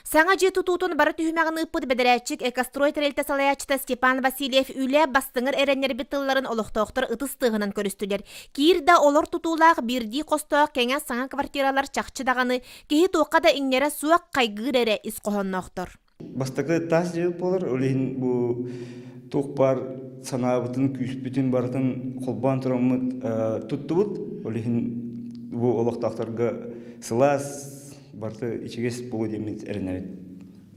Саҥа дьиэ тутуутун бары түһүмэҕин ыыппыт бэдэрээтчик Экострой тэрилтэ салайааччыта Степан Васильев үлэ бастыҥар эрэннэрбит тылларын олохтоохтор ытыс тыаһынан көрүстүлэр. Киир да олор тутуулаах биирдии хостоох кэҥэс саҥа квартиралар чахчы даҕаны киһи туохха да иҥнэрэ суох хайгыыр эрэ ис хоһоонноохтор. Бастакы таас дьиэ буолар, ол иһин бу туох баар санаабытын, күүспүтүн барытын холбоон тураммыт туттубут. Ол иһин бу олохтоохторго сылаас, барыта ичигэс буолуо диэммит эрэнэбит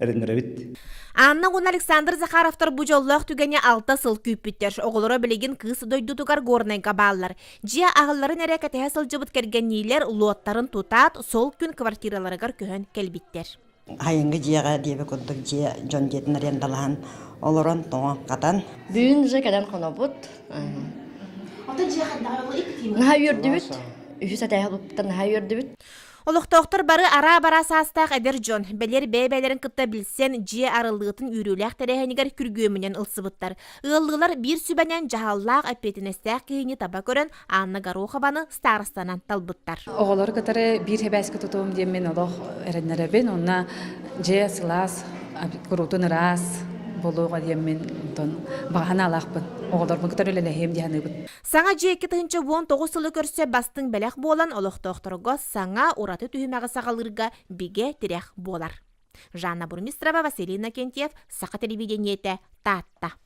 эрэннэрэбит. Анна уонна Александр Захаровтар бу дьоллоох түгэни 6 сыл күүппүттэр. Оҕолоро билигин кыыс дойдутугар Горнайга бааллар. Дьиэ аһылларын эрэ кэтэһэ сылдьыбыт кэргэнниилэр луоттарын тутаат, сол күн квартираларыгар көһөн кэлбиттэр. Хайыҥҥы дьиэҕэ диэбит курдук дьиэ дьон дьиэтин арендалаһан олорон тоҥон-хатан. Бүгүн уже кэлэн хонобут. Ото дьиэ хайдаҕа Наһаа үөрдүбүт. Үһүс этээһи ылбыттан наһаа үөрдүбүт. Олохтоохтор бары араа-бараа саастаах эдэр дьон, бэлиэр бэйэ-бэйэлэрин кытта билсэн, дьиэ арыллыытын үөрүүлээх тэрээһинигэр күргүөмүнэн ылсыбыттар. Ыаллыылар биир сүбэнэн дьаһаллаах, эппиэтинэстээх киһини таба көрөн, Анна Горохованы старостанан талбыттар. Оҕолору кытары биир хэбээскэ тутуом диэн мин олох эрэннэрэбин. Онно дьиэ сылаас, куруутун ыраас буолуоҕа диэммин онтон баҕа санаалаахпын. Оҕолорбун кытары үлэлэһиэм дии саныыбын. Саҥа дьиэ 2019 сылы көрсө бастыҥ бэлэх буолан олохтоохторго саҥа ураты түһүмэҕи саҕалыырга бигэ тирэх буолар. Жанна Бурмистрова, Василий Иннокентьев, Саха телевидениетэ, Таатта.